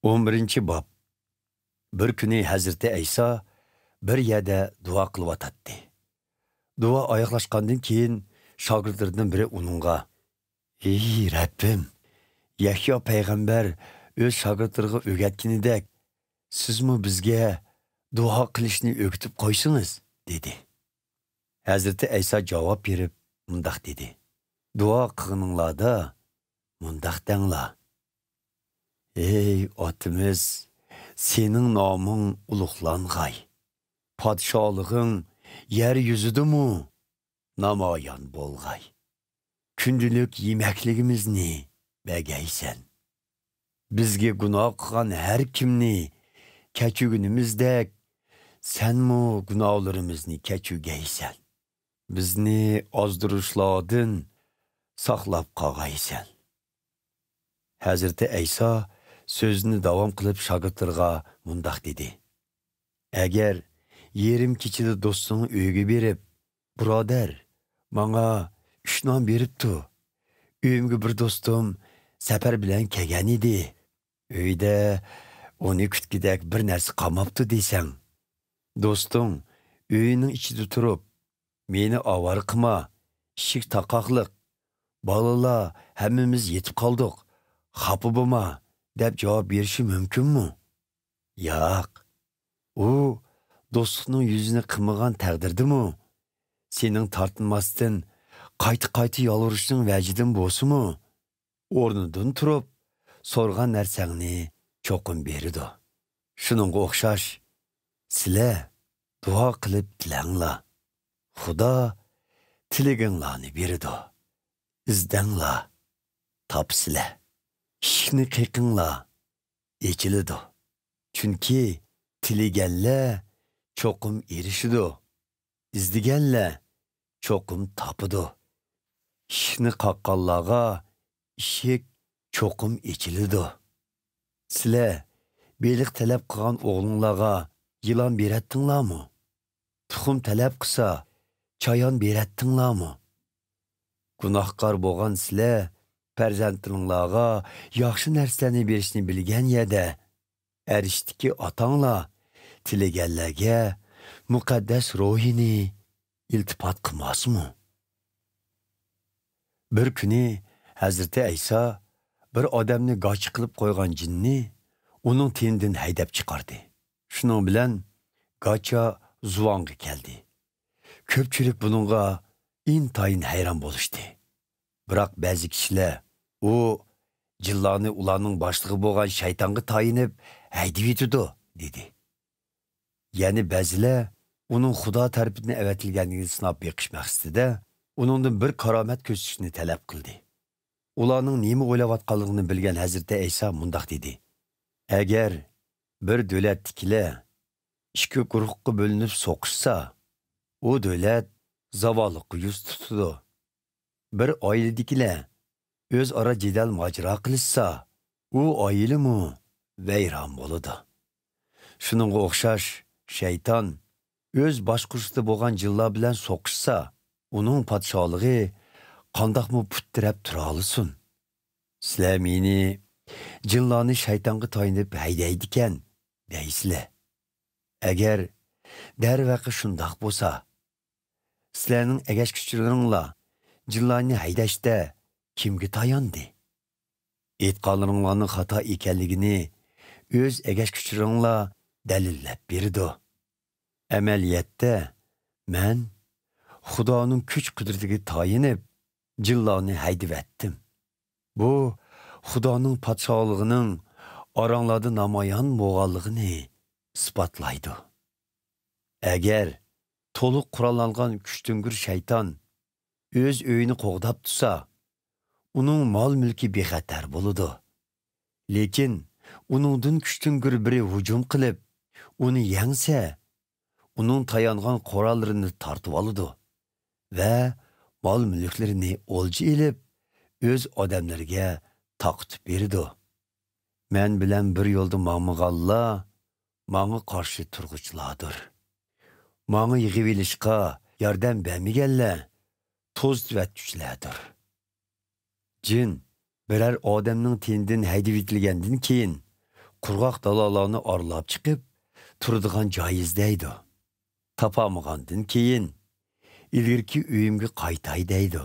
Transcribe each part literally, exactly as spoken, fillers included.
ئون بىرىنچى باب. بىر كۈنى ھەزرىتى ئەيسا بىر يەردە دۇئا قىلىۋاتاتتى. دۇئا ئاياغلاشقاندىن كېيىن شاگىرتلىرىدىن بىرى ئۇنىڭغا، «ئى رەببىم، يەھيا پەيغەمبەر ئۆز شاگىرتلىرىغا ئۆگەتكىنىدەك، سىزمۇ بىزگە دۇئا قىلىشنى ئۆگىتىپ قويسىڭىز» دېدى. ھەزرىتى ئەيسا جاۋاب بېرىپ مۇنداق دېدى، «دۇئا قىلغىنىڭلاردا مۇنداق دەڭلار: ئەي ئاتىمىز، سېنىڭ نامىڭ ئۇلۇغلانغاي، پادىشاھلىقىڭ يەر يۈزىدىمۇ نامايان بولغاي. كۈندىلىك يېمەكلىكىمىزنى بەگەيسەن. بىزگە گۇناھ قىلغان ھەر كىمنى كەچۈرگىنىمىزدەك، سەنمۇ گۇناھلىرىمىزنى كەچۈرگەيسەن. بىزنى ئازدۇرۇشلاردىن ساقلاپ قالغايسەن.» ھەزرىتى ئەيسا سۆزىنى داۋام قىلىپ شاگىرتلىرىغا مۇنداق دېدى، «ئەگەر يېرىم كېچىدە دوستۇڭنىڭ ئۆيىگە بېرىپ، بۇرادەر، ماڭا ئۈچ نان بېرىپتۇ، ئۆيۈمگە بىر دوستۇم سەپەر بىلەن كەلگەن ئىدى، ئۆيدە ئۇنى كۈتكۈدەك بىر نەرسە قالماپتۇ دېسەڭ، دوستۇڭ ئۆيىنىڭ ئىچىدە تۇرۇپ، مېنى ئاۋارە قىلما، ئىشىك تاقاقلىق، بالىلار ھەممىمىز يېتىپ قالدۇق، خاپا بولما دەپ جاۋاب بېرىشى مۇمكىنمۇ؟ ياق. ئۇ دوستلۇقنىڭ يۈزىنى قىلمىغان تەقدىردىمۇ، سېنىڭ تارتىنماستىن قايتا-قايتا يالۋۇرۇشنىڭ ۋەجىدىن بولسىمۇ، ئورنىدىن تۇرۇپ، سورىغان نەرسەڭنى چوقۇم بېرىدۇ. شۇنىڭغا ئوخشاش، سىلەر دۇئا قىلىپ تىلەڭلار. خۇدا تىلىگىڭلارنى بېرىدۇ. ئىزدەڭلار، تاپىسىلەر. ئىشىكنى قېقىڭلار، ئېچىلىدۇ. چۈنكى تىلىگەنلەر چوقۇم ئېرىشىدۇ. ئىزدىگەنلەر چوقۇم تاپىدۇ. ئىشىكنى قاققانلارغا ئىشىك چوقۇم ئېچىلىدۇ. سىلەر بېلىق تەلەپ قىلغان ئوغلۇڭلارغا يىلان بېرەتتىڭلارمۇ؟ تۇخۇم تەلەپ قىلسا، چايان بېرەتتىڭلارمۇ؟ گۇناھكار بولغان سىلەر پەرزەنتلىرىڭلارغا ياخشى نەرسىلەرنى بېرىشنى بىلگەن يەردە، ئەرشتىكى ئاتاڭلار تىلىگەنلەرگە مۇقەددەس روھىنى ئىلتىپات قىلماسمۇ؟ بىر كۈنى ھەزرىتى ئەيسا بىر ئادەمنى گاچا قىلىپ قويغان جىننى ئۇنىڭ تېنىدىن ھەيدەپ چىقاردى. شۇنىڭ بىلەن گاچا زۇۋانغا كەلدى. كۆپچىلىك بۇنىڭغا ئىنتايىن ھەيران بولۇشتى. بىراق بەزى كىشىلەر، «ئۇ جىنلارنى ئۇلارنىڭ باشلىقى بولغان شەيتانغا تايىنىپ ھەيدىۋېتىدۇ» دېدى. يەنە بەزىلەر ئۇنىڭ خۇدا تەرىپىدىن ئەۋەتىلگەنلىكىنى سىناپ بېقىش مەقسىتىدە ئۇنىڭدىن بىر كارامەت كۆرسىتىشنى تەلەپ قىلدى. ئۇلارنىڭ نېمە ئويلاۋاتقانلىقىنى بىلگەن ھەزرىتى ئەيسا مۇنداق دېدى، «ئەگەر بىر دۆلەتتىكىلەر ئىككى گۇرۇھقا بۆلۈنۈپ سوقۇشسا، ئۇ دۆلەت زاۋاللىققا يۈز تۇتىدۇ. بىر ئائىلىدىكىلەر ئۆزئارا جېدەل ماجىرا قىلىشسا، ئۇ ئائىلىمۇ ۋەيران بولىدۇ. شۇنىڭغا ئوخشاش، شەيتان ئۆز باشقۇرۇشىدا بولغان جىنلار بىلەن سوقۇشسا، ئۇنىڭ پادىشاھلىقى قانداقمۇ پۇت تىرەپ تۇرالىسۇن؟ سىلەر مېنى جىنلارنى شەيتانغا تايىنىپ ھەيدەيدىكەن دەيسىلەر. ئەگەر دەرۋەقە شۇنداق بولسا، سىلەرنىڭ ئەگەشكۈچىلىرىڭلار جىنلارنى ھەيدەشتە كىمگە تاياندى؟ ئېيتقانلىرىڭلارنىڭ خاتا ئىكەنلىكىنى ئۆز ئەگەشكۈچىلىرىڭلار دەلىللەپ بېرىدۇ. ئەمەلىيەتتە، مەن خۇدانىڭ كۈچ-قۇدرىتىگە تايىنىپ، جىنلارنى ھەيدىۋەتتىم. بۇ خۇدانىڭ پادىشاھلىقىنىڭ ئاراڭلاردا نامايان بولغانلىقىنى ئىسپاتلايدۇ. ئەگەر تولۇق قوراللانغان كۈچتۈڭگۈر شەيتان ئۆز ئۆيىنى قوغداپ تۇرسا، ئۇنىڭ مال-مۈلكى بىخەتەر بولىدۇ. لېكىن ئۇنىڭدىن كۈچتۈڭگۈر بىرى ھۇجۇم قىلىپ، ئۇنى يەڭسە، ئۇنىڭ تايانغان قوراللىرىنى تارتىۋالىدۇ ۋە مال-مۈلۈكلىرىنى ئولجا ئېلىپ، ئۆز ئادەملىرىگە تارقىتىپ بېرىدۇ. مەن بىلەن بىر يولدا ماڭمىغانلار ماڭا قارشى تۇرغۇچىلاردۇر. ماڭا يىغىۋېلىشقا ياردەم بەرمىگەنلەر توزۇتۇۋەتكۈچىلەردۇر. جىن بىرەر ئادەمنىڭ تېنىدىن ھەيدىۋېتىلگەندىن كېيىن، قۇرغاق دالالارنى ئارىلاپ چىقىپ تۇرىدىغان جاي ئىزدەيدۇ. تاپالمىغاندىن كېيىن، ئىلگىرىكى ئۆيۈمگە قايتاي دەيدۇ.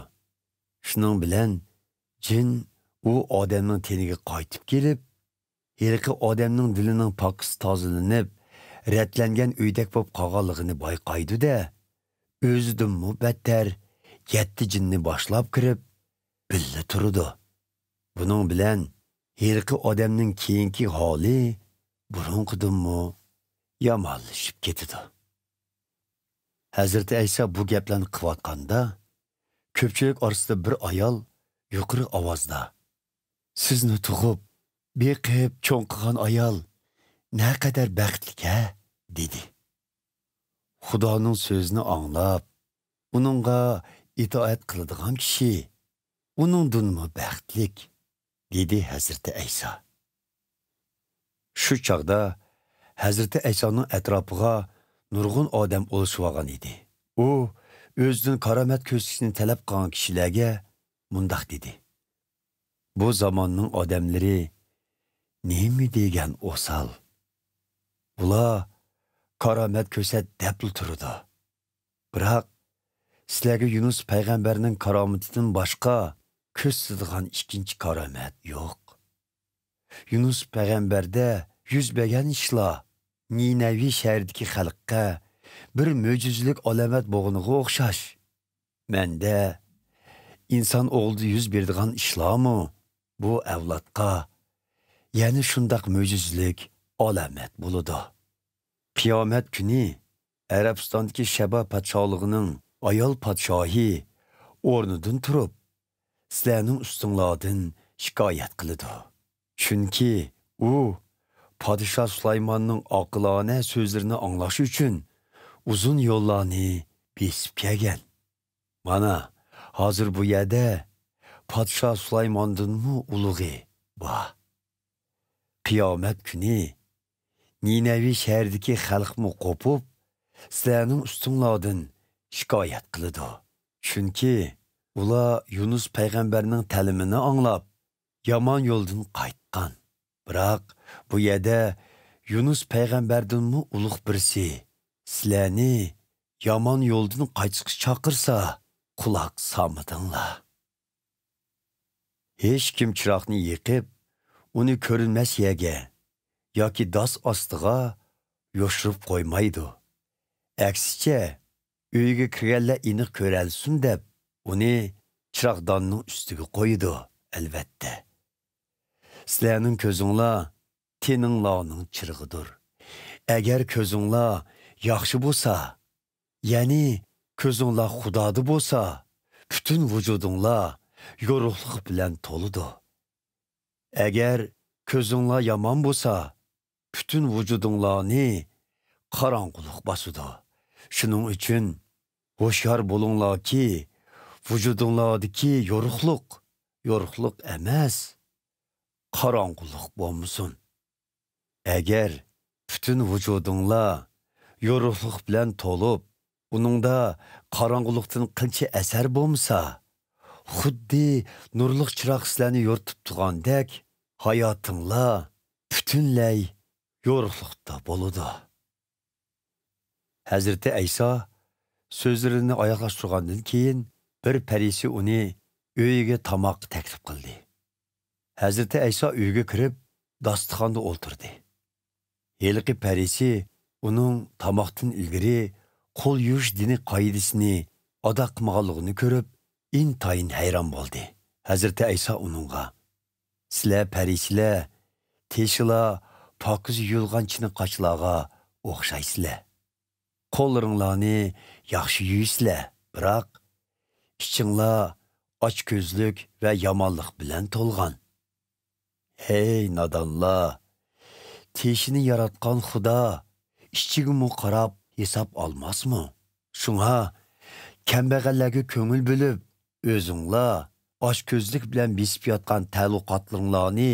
شۇنىڭ بىلەن جىن ئۇ ئادەمنىڭ تېنىگە قايتىپ كېلىپ، ھېلىقى ئادەمنىڭ دىلىنىڭ پاكىز تازىلىنىپ، رەتلەنگەن ئۆيدەك بولۇپ قالغانلىقىنى بايقايدۇ-دە، ئۆزىدىنمۇ بەتتەر يەتتە جىننى باشلاپ كىرىپ، بىللە تۇرىدۇ. بۇنىڭ بىلەن ھېلىقى ئادەمنىڭ كېيىنكى ھالى بۇرۇنقىدىنمۇ يامانلىشىپ كېتىدۇ. ھەزرىتى ئەيسا بۇ گەپلەرنى قىلىۋاتقاندا، كۆپچىلىك ئارىسىدا بىر ئايال يۇقىرى ئاۋازدا، «سىزنى تۇغۇپ، بېقىپ، چوڭ قىلغان ئايال نەقەدەر بەختلىك-ھە!» دېدى. خۇدانىڭ سۆزىنى ئاڭلاپ، ئۇنىڭغا ئىتائەت قىلىدىغان كىشى ئۇنىڭدىنمۇ بەختلىك، دېدى ھەزرىتى ئەيسا. شۇ چاغدا ھەزرىتى ئەيسانىڭ ئەتراپىغا نۇرغۇن ئادەم ئولىشىۋالغان ئىدى. ئۇ ئۆزىدىن كارامەت كۆرسىتىشنى تەلەپ قىلغان كىشىلەرگە مۇنداق دېدى: «بۇ زاماننىڭ ئادەملىرى نېمە دېگەن ئوسال! ئۇلار كارامەت كۆرسەت دەپلا تۇرىدۇ. بىراق، سىلەرگە يۇنۇس پەيغەمبەرنىڭ كارامىتىدىن باشقا كۆرسىتىدىغان ئىككىنچى كارامەت يوق. يۇنۇس پەيغەمبەردە يۈز بەرگەن ئىشلار نىنەۋى شەھىرىدىكى خەلققە بىر مۆجىزىلىك ئالامەت بولغىنىغا ئوخشاش. مەندە، ئىنسان ئوغلىدا يۈز بېرىدىغان ئىشلارمۇ بۇ ئەۋلادقا يەنە شۇنداق مۆجىزىلىك ئالامەت بولىدۇ. قىيامەت كۈنى ئەرەبىستاندىكى شەبا پادىشاھلىقىنىڭ ئايال پادىشاھى ئورنىدىن تۇرۇپ، سىلەرنىڭ ئۈستۈڭلاردىن شىكايەت قىلىدۇ. چۈنكى ئۇ پادىشاھ سۇلايماننىڭ ئاقىلانە سۆزلىرىنى ئاڭلاش ئۈچۈن ئۇزۇن يوللارنى بېسىپ كەلگەن. مانا، ھازىر بۇ يەردە پادىشاھ سۇلايماندىنمۇ ئۇلۇغى بار. قىيامەت كۈنى نىنەۋى شەھىرىدىكى خەلقمۇ قوپۇپ، سىلەرنىڭ ئۈستۈڭلاردىن شىكايەت قىلىدۇ. چۈنكى ئۇلار يۇنۇس پەيغەمبەرنىڭ تەلىمىنى ئاڭلاپ، يامان يولدىن قايتقان. بىراق بۇ يەردە يۇنۇس پەيغەمبەردىنمۇ ئۇلۇغ بىرسى سىلەرنى يامان يولدىن قايتىشقا چاقىرسا، قۇلاق سالمىدىڭلار. ھېچكىم چىراغنى يېقىپ، ئۇنى كۆرۈنمەس يەرگە ياكى داس ئاستىغا يوشۇرۇپ قويمايدۇ. ئەكسىچە، ئۆيگە كىرگەنلەر ئېنىق كۆرەلىسۇن دەپ، ئۇنى چىراغداننىڭ ئۈستىگە قويىدۇ. ئەلۋەتتە، سىلەرنىڭ كۆزۈڭلار تېنىڭلارنىڭ چىرىغىدۇر. ئەگەر كۆزۈڭلار ياخشى بولسا، يەنى كۆزۈڭلار خۇدادا بولسا، پۈتۈن ۋۇجۇدۇڭلار يورۇقلۇق بىلەن تولىدۇ. ئەگەر كۆزۈڭلار يامان بولسا، پۈتۈن ۋۇجۇدۇڭلارنى قاراڭغۇلۇق باسىدۇ. شۇنىڭ ئۈچۈن ھوشيار بولۇڭلاركى، ۋۇجۇدۇڭلاردىكى يورۇقلۇق يورۇقلۇق ئەمەس، قاراڭغۇلۇق بولمىسۇن. ئەگەر پۈتۈن ۋۇجۇدۇڭلار يورۇقلۇق بىلەن تولۇپ، ئۇنىڭدا قاراڭغۇلۇقتىن قىلچە ئەسەر بولمىسا، خۇددى نۇرلۇق چىراغ سىلەرنى يورۇتۇپ تۇرغاندەك، ھاياتىڭلار پۈتۈنلەي يورۇقلۇقتا بولىدۇ. ھەزرىتى ئەيسا سۆزلىرىنى ئاياغلاشتۇرغاندىن كېيىن، بىر پەرىسى ئۇنى ئۆيىگە تاماققا تەكلىپ قىلدى. ھەزرىتى ئەيسا ئۆيگە كىرىپ، داستىخاندا ئولتۇردى. ھېلىقى پەرىسى ئۇنىڭ تاماقتىن ئىلگىرى قول يۇيۇش دىنىي قائىدىسىنى ئادا قىلمىغانلىقىنى كۆرۈپ، ئىنتايىن ھەيران بولدى. ھەزرىتى ئەيسا ئۇنىڭغا، سىلەر پەرىسىلەر تېشىلا پاكىز يۇيۇلغان چىنە قاچىلارغا ئوخشايسىلەر. قوللىرىڭلارنى ياخشى يۇيىسىلەر، بىراق ئىچىڭلار ئاچكۆزلۈك ۋە يامانلىق بىلەن تولغان. ھەي نادانلار! تېشىنى ياراتقان خۇدا ئىچىگىمۇ قاراپ ھېساب ئالماسمۇ؟ شۇڭا كەمبەغەللەرگە كۆڭۈل بۆلۈپ، ئۆزۈڭلار ئاچكۆزلۈك بىلەن بېسىپ ياتقان تەلۇقاتلىرىڭلارنى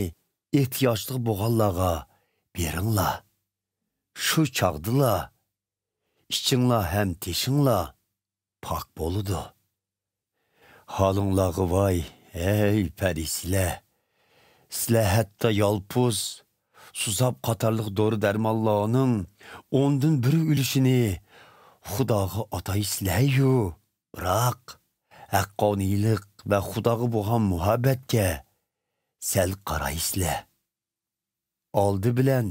ئېھتىياجلىق بولغانلارغا بېرىڭلار. شۇ چاغدىلا ئىچىڭلار ھەم تېشىڭلار پاك بولىدۇ. ھالىڭلارغا ۋاي، ھەي پەرىسىلەر! سىلەر ھەتتا يالپۇز، سۇساپ قاتارلىق دورا-دەرمانلارنىڭ ئوندىن بىر ئۈلۈشىنى خۇداغا ئاتايسىلەيۇ، بىراق ھەققانىيلىق ۋە خۇداغا بولغان مۇھەببەتكە سەل قارايسىلەر. ئالدى بىلەن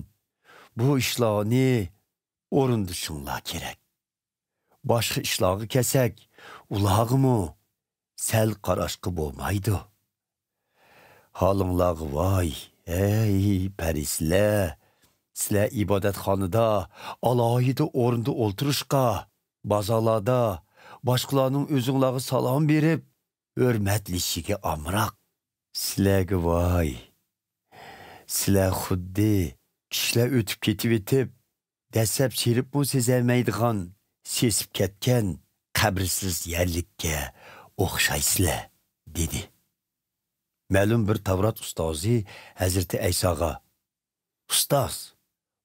بۇ ئىشلارنى ئورۇندىشىڭلار كېرەك. باشقا ئىشلارغا كەلسەك، ئۇلارغىمۇ سەل قاراشقا بولمايدۇ. ھالىڭلارغا ۋاي، ھەي، پەرىسىلەر! سىلەر ئىبادەتخانىدا ئالاھىدە ئورۇندا ئولتۇرۇشقا، بازارلاردا باشقىلارنىڭ ئۆزۈڭلارغا سالام بېرىپ، ھۆرمەتلىشىگە ئامراق. سىلەرگە ۋاي! سىلەر خۇددى كىشىلەر ئۆتۈپ كېتىۋېتىپ، دەسسەپ سېلىپمۇ سېزەلمەيدىغان سېسىپ كەتكەن قەبرىسىز يەرلىككە ئوخشايسىلەر، دېدى. مەلۇم بىر تەۋرات ئۇستازى ھەزرىتى ئەيساغا، «ئۇستاز،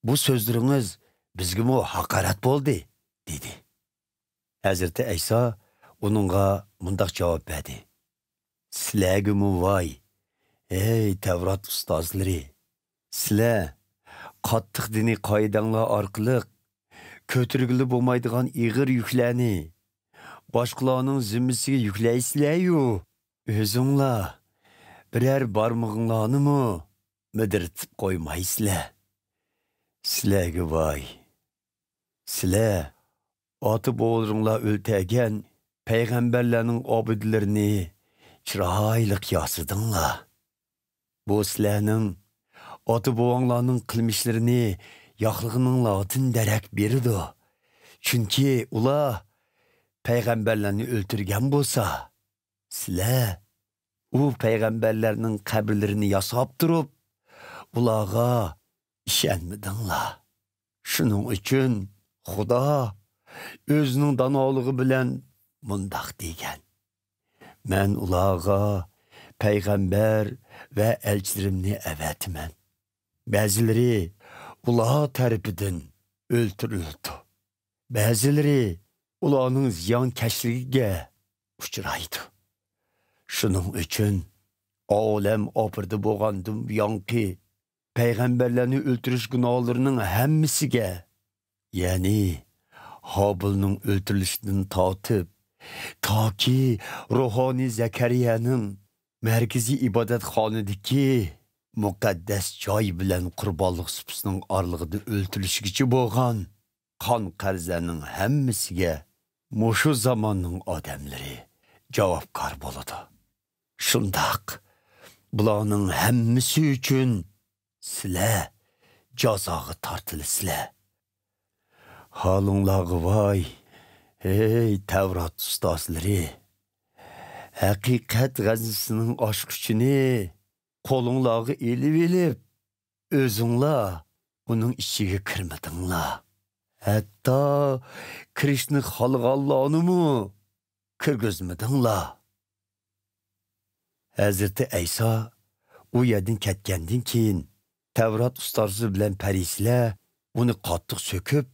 بۇ سۆزلىرىڭىز بىزگىمۇ ھاقارەت بولدى» دېدى. ھەزرىتى ئەيسا ئۇنىڭغا مۇنداق جاۋاب بەردى: «سىلەرگىمۇ ۋاي، ئەي تەۋرات ئۇستازلىرى! سىلەر قاتتىق دىنىي قائىدەڭلار ئارقىلىق كۆتۈرگىلى بولمايدىغان ئېغىر يۈكلەرنى باشقىلارنىڭ زىممىسىگە يۈكلەيسىلەريۇ، ئۆزۈڭلار بىرەر بارمىقىڭلارنىمۇ مىدىرلىتىپ قويمايسىلەر. سىلەرگە ۋاي! سىلەر ئاتا-بوۋىلىرىڭلار ئۆلتۈرگەن پەيغەمبەرلەرنىڭ ئابىدىلىرىنى چىرايلىق ياسىدىڭلار. بۇ سىلەرنىڭ ئاتا-بوۋاڭلارنىڭ قىلمىشلىرىنى ياقلىغىنىڭلاردىن دېرەك بېرىدۇ. چۈنكى ئۇلار پەيغەمبەرلەرنى ئۆلتۈرگەن بولسا، سىلەر ئۇ پەيغەمبەرلەرنىڭ قەبرىلىرىنى ياساپ تۇرۇپ، ئۇلارغا ئىشەنمىدىڭلار. شۇنىڭ ئۈچۈن خۇدا ئۆزىنىڭ دانالىقى بىلەن مۇنداق دېگەن: مەن ئۇلارغا پەيغەمبەر ۋە ئەلچىلىرىمنى ئەۋەتىمەن. بەزىلىرى ئۇلار تەرىپىدىن ئۆلتۈرۈلىدۇ. بەزىلىرى ئۇلارنىڭ زىيانكەشلىكىگە ئۇچرايدۇ. شۇنىڭ ئۈچۈن ئالەم ئاپىرىدە بولغاندىن بۇيانقى پەيغەمبەرلەرنى ئۆلتۈرۈش گۇناھلىرىنىڭ ھەممىسىگە، يەنى ھابىلنىڭ ئۆلتۈرۈلۈشىدىن تارتىپ، تاكى روھانىي زەكەرىيەنىڭ مەركىزىي ئىبادەتخانىدىكى مۇقەددەس جاي بىلەن قۇربانلىق سۇپىسىنىڭ ئارىلىقىدا ئۆلتۈرۈلۈشىگىچە بولغان قان قەرزلەرنىڭ ھەممىسىگە مۇشۇ زاماننىڭ ئادەملىرى جاۋابكار بولىدۇ. شۇنداق، بۇلارنىڭ ھەممىسى ئۈچۈن سىلەر جازاغا تارتىلىسىلەر. ھالىڭلارغا ۋاي، ھەي تەۋرات ئۇستازلىرى! ھەقىقەت غەزىنىسىنىڭ ئاچقۇچىنى قولۇڭلارغا ئېلىۋېلىپ، ئۆزۈڭلار ئۇنىڭ ئىچىگە كىرمىدىڭلار. ھەتتا كىرىشنى خالىغانلارنىمۇ كىرگۈزمىدىڭلار. ھەزرىتى ئەيسا ئۇ يەردىن كەتكەندىن كېيىن، تەۋرات ئۇستازلىرى بىلەن پەرىسىيلەر ئۇنى قاتتىق سۆكۈپ،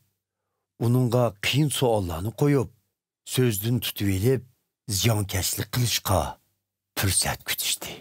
ئۇنىڭغا قىيىن سوئاللارنى قويۇپ، سۆزدىن تۇتۇۋېلىپ، زىيانكەشلىك قىلىشقا پۇرسەت كۈتۈشتى.